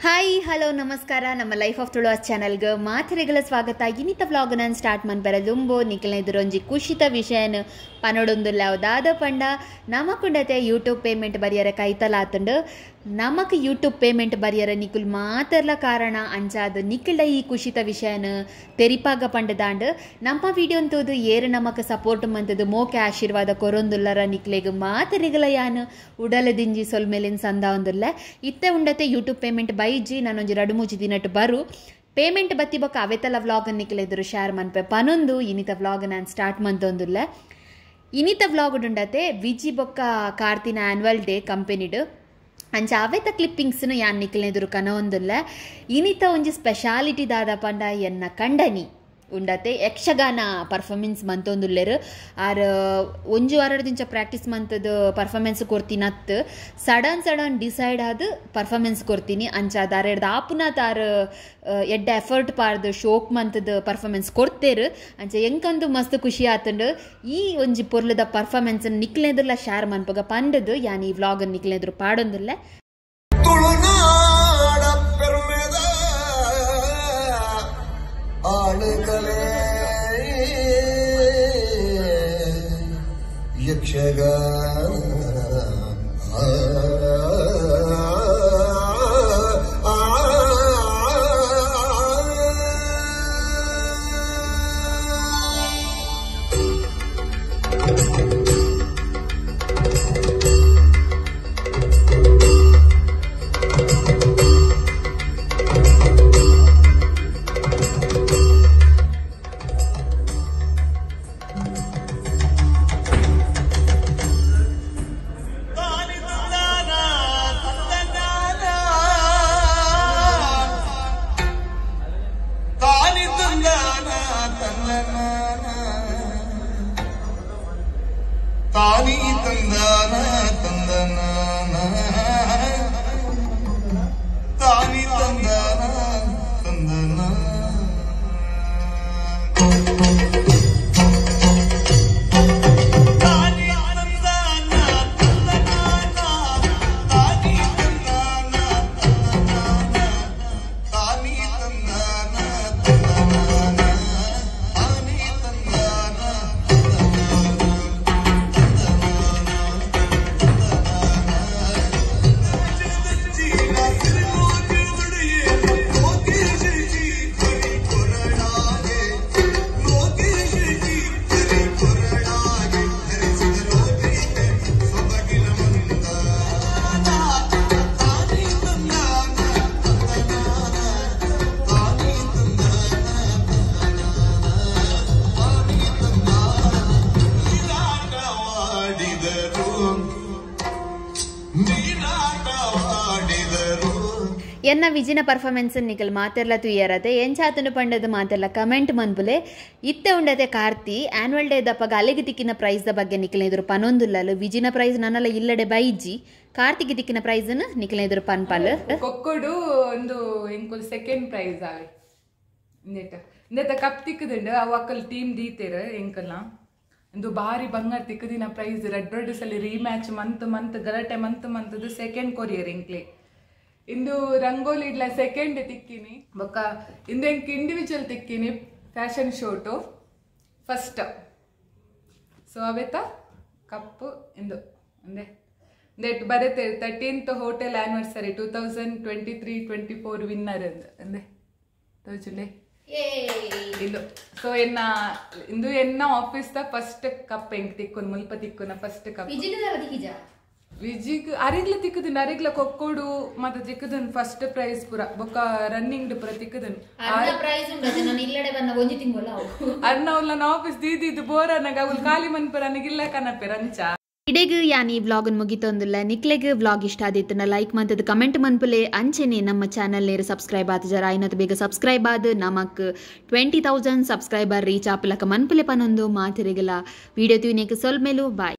Hi hello ನಮಸ್ಕಾರ, ನಮ್ಮ life of Tuluvas ಚಾನಲ್ಗೆ ಮಾತೆರೆಗಳ ಸ್ವಾಗತ. ಇನ್ನಿತ ವ್ಲಾಗ್ ನಾನು ಸ್ಟಾರ್ಟ್ ಮನ್ಪೆರ ದುಂಬು ನಿಖಲ್ನ ಎದುರೊಂಜಿ ಕುಶಿತ ವಿಷಯನ ಪನೊಡೊಂದುಲ್ಲ. ದಾದ ಪಂಡ ನಮಕುಂಡತೆ ಯೂಟ್ಯೂಬ್ ಪೇಮೆಂಟ್ ಬರಿಯರ ಕೈತಲಾತುಂಡು. ನಮಕ್ ಯೂಟ್ಯೂಬ್ ಪೇಮೆಂಟ್ ಬರಿಯರ ನಿಖಲ್ ಮಾತರ್ಲ ಕಾರಣ ಅಂಚಾದ ನಿಖಲ್ಡ ಈ ಕುಶಿತ ವಿಷಯನ ತೆರಿಪಾಗ ಪಂಡದಾಂಡ್. ನಮ್ಮ ವಿಡಿಯೋ ಅಂತದು ಏರು ನಮಕ್ ಸಪೋರ್ಟ್ ಮಂತದು ಮೋಕೆ ಆಶೀರ್ವಾದ ಕೊರೊಂದುಲ್ಲರ ನಿಕ್ಲೆಗ್ ಮಾತೆರೆಗಳ ಯಾನ್ ಉಡಲ ದಿಂಜಿ ಸೊಲ್ಮೇಲಿನ ಸಂದ ಒಂದುಲ್ಲ. ಇತ್ತೆ ಉಂಡತೆ ಯೂಟ್ಯೂಬ್ ಪೇಮೆಂಟ್ ಬೈಜಿ ನಾನೊಂಜಿ ರಡು ಮೂಜಿ ದಿನಟ್ಟು ಬರು ಪೇಮೆಂಟ್ ಬತ್ತಿ ಬೊಕ್ಕ ಅವೆತಲ ವ್ಲಾಗ್ ನಿಕ್ಲೆದುರು ಶೇರ್ ಮನ್ಪೆ ಪನೊಂದು ಇನ್ನಿತ ವ್ಲಾಗ್ ನಾನು ಸ್ಟಾರ್ಟ್ ಮಂತೊಂದುಲ್ಲ. ಇನ್ನಿತ ವ್ಲಾಗ್ ಉಂಡತೆ ವಿಜಿ ಬೊಕ್ಕ ಕಾರ್ತಿನ ಆನ್ಯುವಲ್ ಡೇ ಕಂಪೆನಿಡು ಅಂಚ ಅವೆತ ಕ್ಲಿಪ್ಪಿಂಗ್ಸ್ನು ಯಾನ್ ನಿಕ್ಲೆದುರು ಕನೊಂದುಲ್ಲ. ಇನ್ನಿತ ಒಂಜಿ ಸ್ಪೆಷಾಲಿಟಿ ದಾದ ಪಂಡ ಎನ್ನ ಕಂಡನಿ ಉಂಡತೆ ಯಕ್ಷಗಾನ ಪರ್ಫಾರ್ಮೆನ್ಸ್ ಮಂತೊಂದುಲ್ಲೆರು. ಆರ್ ಒಂಜಿ ವಾರದಿಂಚ ಪ್ರಾಕ್ಟೀಸ್ ಮಂತದ ಪರ್ಫಾರ್ಮೆನ್ಸ್ ಕೊರ್ತೀನಿ ಅತ್ತು ಸಡನ್ ಸಡನ್ ಡಿಸೈಡ್ ಆದ ಪರ್ಫಾರ್ಮೆನ್ಸ್ ಕೊರ್ತೀನಿ. ಅಂಚ ದಾರೆಡ್ದ ಆಪುನ ತಾರ್ ಎಡ್ಡ ಎಫರ್ಟ್ ಪಾರ್ದು ಶೋಕ್ ಮಂತದ ಪರ್ಫಾರ್ಮೆನ್ಸ್ ಕೊಡ್ತೇರು. ಅಂಚ ಎಂಕಂದು ಮಸ್ತ್ ಖುಷಿ ಆತಂಡು ಈ ಒಂಜಿ ಪೊರ್ಲದ ಪರ್ಫಾರ್ಮೆನ್ಸ್ ನಿಕ್ಲೆದುರ್ಲ ಶೇರ್ ಮನ್ಪಗ ಪಂಡದು ಯಾನ್ ಈ ವ್ಲಾಗ್ ನಿಕ್ಲೆದುರು ಪಾಡೊಂದುಲ್ಲ. ಯಕ್ಷಗಾನ ತಾನಿ ತಂದಾನ ತಂದನಾನ ತಾನಿ ತಂದಾನ ತಂದನ ತಾನಿ ತಂದಾನ ತಂದನಾನ ತಾನಿ ತಂದಾನ ತಂದನಾನ ತಾನಿ ತಂದಾನ ತಂದನಾನ ತಾನಿ ತಂದಾನ. ಎನ್ನ ವಿಜಿನ ಪರ್ಫಾರ್ಮೆನ್ಸ್ ನಿಕಲ್ ಮಾತೆರ್ಲ ತುಯ್ಯರತೆ ಎಂಚಾತನು ಪಂಡದ ಮಾತೆಲ್ಲ ಕಮೆಂಟ್ ಮನ್ಪುಲೆ. ಇತ್ತೆ ಉಂಡತೆ ಕಾರ್ತಿ ಆನ್ಯುವಲ್ ಡೇ ದಪ್ಪಗ ಅಲೆಗೆ ತಿಕ್ಕಿನ ಪ್ರೈಸ್ the ಬಗ್ಗೆ ನಿಖಲ್ ಎದುರು ಪನೊಂದುಲ್ಲಲು. ವಿಜಿನ ಪ್ರೈಸ್ ನನ್ನಲ್ಲ ಇಲ್ಲಡೆ ಬೈಜಿ ಕಾರ್ತಿಗೆ ತಿಕ್ಕಿನ ಪ್ರೈಸ್ ನಿಖಲ್ ಎದುರು ಪನ್ಪಲ್. ಕೊಕ್ಕೊಡು ಒಂದು ಎಂಕುಲ್ ಸೆಕೆಂಡ್ ಪ್ರೈಸ್ ಆವೆ ಇಂದೆಟ ಇಂದೆತ ಕಪ್ ತಿಕ್ಕದುಂಡು ಅವು ಅಕ್ಕಲ್ ಟೀಮ್ ದೀತೇರು ಎಂಕಲ್ನ ಒಂದು ಬಾರಿ ಬಂಗಾರ ತಿಕ್ಕದಿನ ಪ್ರೈಸ್ ರೆಡ್ ರೆಡ್ ಸಲ ರೀಮ್ಯಾಚ್ ಮಂತ್ ಮಂತ್ ಗಲಾಟೆ ಮಂತ್ ಮಂತದ್ದು ಸೆಕೆಂಡ್ ಕೊರಿಯರ್ ಎಂಕ್ಲೆ. ಇಂದು ರಂಗೋಲಿ ಇಡ್ಲ ಸೆಕೆಂಡ್ ತಿಕ್ಕಿನಿ ಬೊಕ್ಕ ಇಂದು ಎಂಕ್ ಇಂಡಿವಿಜುವಲ್ ತಿಕ್ಕಿನಿ ಫ್ಯಾಷನ್ ಶೋಟು ಫಸ್ಟ್. ಸೊ ಅವೆತ ಕಪ್ಪು ಇಂದು ಅಂದೆ ಇಂದೆಟ್ ಬರತ್ತೆ 13th hotel anniversary 2023-24 winner ಅಂದೆ ತೋಜುಲೆ ಇಂದು. ಸೊ ಎನ್ನ ಇಂದು ಎನ್ನ ಆಫೀಸ್ the first cup ಎಂಕ್ ತಿಕ್ಕುನ್ ಮುಲ್ಪ ತಿಕ್ಕುನ ಫಸ್ಟ್ ಕಪ್. ವಿಜಿಗ್ ಅರಿಗ್ಲ ತಿಕ್ಕುದುಂಡು ಅರಿಗ್ಲ ಕೊಕ್ಕೋಡು ಮತ್ತೆ ತಿಕ್ಕುದುಂಡು ಫಸ್ಟ್ ಪ್ರೈಸ್ ಪೂರ ಬೊಕ್ಕ ರನ್ನಿಂಗ್ ಪೂರ ತಿಕ್ಕುದುಂಡು ಅರ್ನ ಅವ್ಲ ಆಫೀಸ್ ದೀದಿದ್ದು ಬೋರ್ ಅನ್ನಾಗ ಅವ್ಲು ಖಾಲಿ ಮನ್ಪುರ ಇಲ್ಲ ಕನಪೆ ರಂಚ. ಇಡೆಗ್ ಯಾನ್ ಈ ವ್ಲಾಗ್ ಮುಗಿತೊಂದುಲ್ಲ. ನಿಕ್ಲೆಗ್ ವ್ಲಾಗ್ ಇಷ್ಟ ಆದಿತ್ತುಂಡ ಲೈಕ್ ಮಂತದ ಕಮೆಂಟ್ ಮನ್ಪುಲೆ. ಅಂಚೆನೆ ನಮ್ಮ ಚಾನಲ್ ನೇರ ಸಬ್ಸ್ಕ್ರೈಬ್ ಆತ ಜರ ಆಯ್ನತ್ ಬೇಗ ಸಬ್ಸ್ಕ್ರೈಬ್ ಆದ್ ನಮಕ್ 20,000 ಸಬ್ಸ್ಕ್ರೈಬರ್ ರೀಚ್ ಆಪಲಕ ಮನ್ಪುಲೆ ಪನೊಂದು ಮಾತೆರೆಗಲ ವಿಡಿಯೋ ತೂಯಿನೇಕ್ ಸೊಲ್ಮೆಲು. ಬಾಯ್.